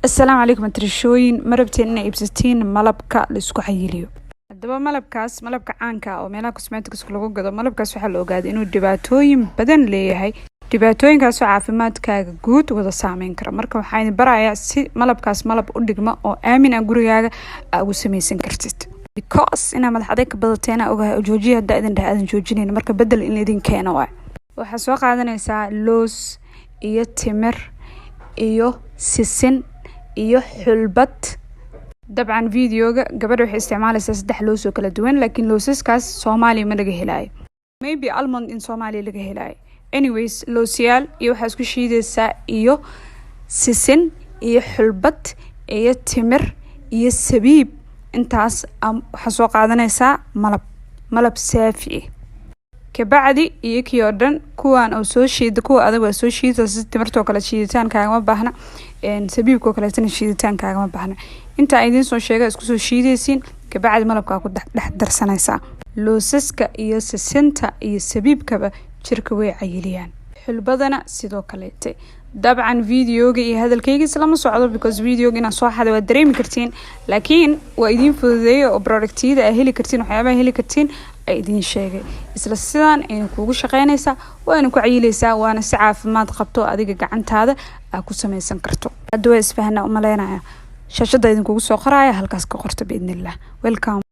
Asalaamu calaykum. Atrishooyin, ma rabteen inay iibsatiin malabka la isku xayiliyo? Haddaba malabkaas, malabka caanka ah oo meelaha cosmetics lagu gado, malabkaas waxaa la ogaaday inuu dhibaatooyin badan leeyahay, dhibaatooyinkaasoo caafimaadkaaga guud wada saameyn kara. Marka waxaa idin barayaa si malabkaas malab u dhigma oo aamin ah gurigaaga aa ugu sameysan kartid, because inaa madax adeeg ka badateena ogahay. Joojiya haddaa idin dheh, aadan joojinayn. Marka bedel in idin keeno waay. Waxaa soo qaadanaysaa loos iyo timir iyo sisin iyo xulbad. Dabcan videoga gabadha waxay isticmaalaysaa saddex loos oo kala duwan, laakiin loosaskaas Soomaaliya ma laga helaayo, maybe almond in Soomaaliya laga helaayo. Anyways, loosyaal iyo waxaa isku shiidaysaa iyo sisin iyo xulbad iyo timir iyo sabiib. Intaas waxaa soo qaadanaysaa malab, malab saafi ah. Kabacdi iyo kii oo dhan kuwaan oo soo shiida, kuwa adag waa soo shiidaysa. Si timirtoo kale shiiditaan kaagama baahna, sabiibkoo kaleetana shiiditaan kaagama baahna. Intaa idiin soo sheega isku soo shiidaysiin, kabacdi malabkaa ku dhex darsanaysaa. Loosaska iyo sisinta iyo sabiibkaba jirka way cayiliyaan, xulbadana sidoo kaleete. Dabcan videoga iyo hadalkaygiis lama socdo, because videoga inaan soo xaday waad dareemi kartiin, laakiin waa idiin fududeeyay oo productyada aa heli kartiin, waxyaabaha heli kartiin ay idiin sheegay. Isla sidaan ayna kuugu shaqeynaysaa, waana ku cayileysaa, waana si caafimaad qabto adiga gacantaada aa ku sameysan karto. Hadda waa isfahanaa umaleynaya. Shaashada idinkugu soo qoraya, halkaas ka qorta biidnillah. Welcome.